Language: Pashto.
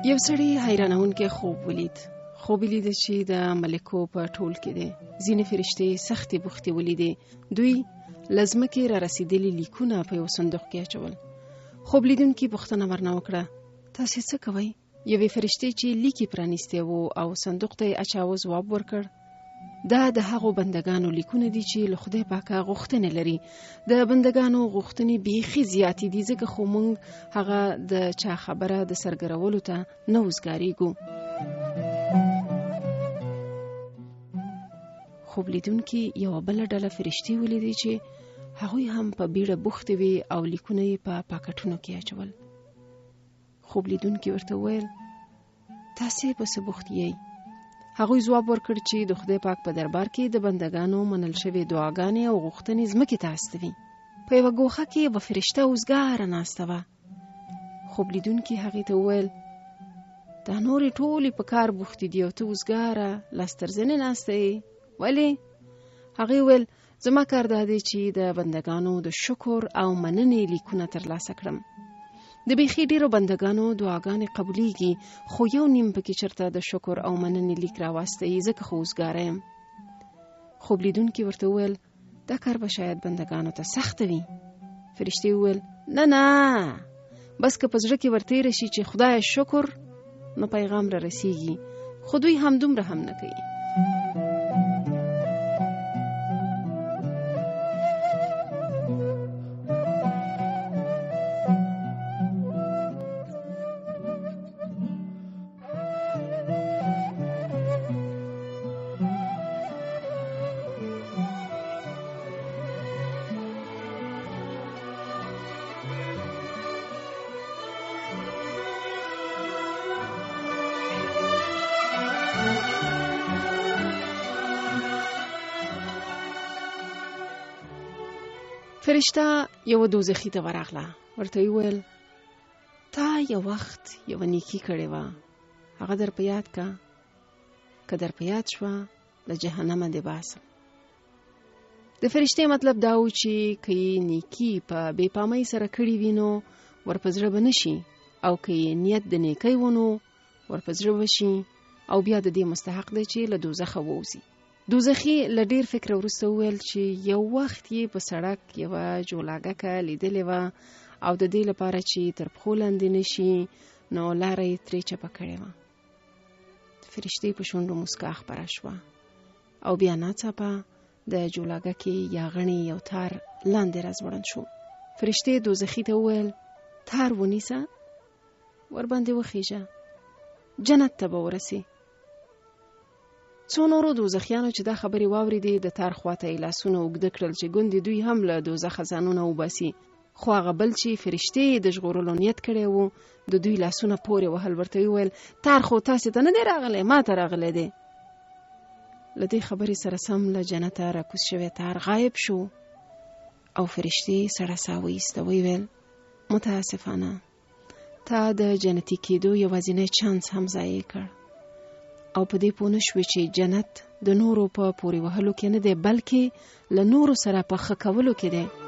یو سړي حیرانونکی خوب ولید. خوب یې لید چې د ملکو په ټول کې دی. ځینې فرشتې سختې بوختې ولیدې. دوی له ځمکې را رسېدلي لیکونه په یو صندوق کې اچول. خوب لیدونکي پوښتنه ورنه وکړه، تاسې څه کوئ؟ یوې فرشتې چې لیک یې پرانیستی و او صندوق ته یې اچاوه ځواب ورکړ، دا د هغو بندګانو لیکونه دي چې له خدای پاکه غوښتنې لري. د بندګانو غوښتنې بیخي زیاتې دي، ځکه خو موږ هغه د چا خبره د سرګرولو ته نه وزګارېږو. خوب لیدونکي یوه بله ډله فرشتې ولیدې چې هغوی هم په بیړه بوختې وې او لیکونه یې په پاکټونو کې اچول. خوب لیدونکي ورته وویل، تاسې په څه بوخت یئ؟ هغوی ځواب ورکړ چې د خدای پاک په دربار کې د بندګانو منل شوې دعاګانې او غوښتنې ځمکې ته استوي. په یوه ګوښه کې یوه فرشته وزګاره ناسته وه. خوب لیدونکي هغې ته وویل، دا نورې ټولې په کار بوختې دي او ته وزګاره لاس تر زنې ناسته یې، ولې؟ هغې وویل، زما کار دا دی چې د بندګانو د شکر او مننې لیکونه ترلاسه کړم. د بیخي ډیرو بندګانو دعاګانې قبولیږي، خو یو نیم پکې چرته د شکر او مننې لیک راواستوي، ځکه خو وزګاره یم. خوب لیدونکي ورته وویل، دا کار به شاید بندګانو ته سخته وي. فرشتې وویل، نه نه، بس که په زړه کې ورتېره شي چې خدای شکر، نو پیغام را رسیږي، خو دوی هم دومره هم نه کوي. فرشته یوه دوزخي ته ورغله، ورته یې وویل، تا یو وخت یوه نیکي کړې وه، هغه در په یاد که، که در په یاد شوه له جهنمه دې باسم. د فرشتې مطلب دا و چې که یې نیکي په بې پامۍ سره کړې وي نو ور په زړه به نه شي، او که یې نیت د نیکۍ و نو ور په زړه به شي، او بیا د دې مستحق دی چې له دوزخه ووځي. دوزخي له ډېر فکره وروسته وویل چې یو وخت یې په سړک یوه جولاګکه لیدلې وه او د دې لپاره چې تر پښو لاندې نه شي نو لاره یې ترې چپه کړې وه. د فرشتې په شونډو موسکا خپره شوه او بیا ناڅاپه د جولاګکې یا غڼې یو تار لاندې راځوړند شو. فرشتې دوزخي ته وویل، تار ونیسه، ورباندې وخیژه، جنت ته به ورسې. څو نورو دوزخیانو چې دا خبرې واورېدې د تار خواته یې لاسونه اوږده کړل چې ګوندې دوی هم له دوزخه ځانونه وباسي، خو هغه بل چې فرشتې یې د ژغورلو نیت کړی و د دوی لاسونه پورې وهل، ورته یې وویل، تار خو تاسې ته نه دی راغلی، ما ته راغلی دی. له دې خبرې سره سم له جنته راکوز شوی تار غایب شو او فرشتې سړه ساه وایسته، ویې ویل، متاسفانه تا د جنتي کېدو یوازینی چانس هم ضایع کړ او په دې پوه نه شوې چې جنت د نورو په پورې وهلو کې نه دی، بلکې له نورو سره په ښه کولو کې دی.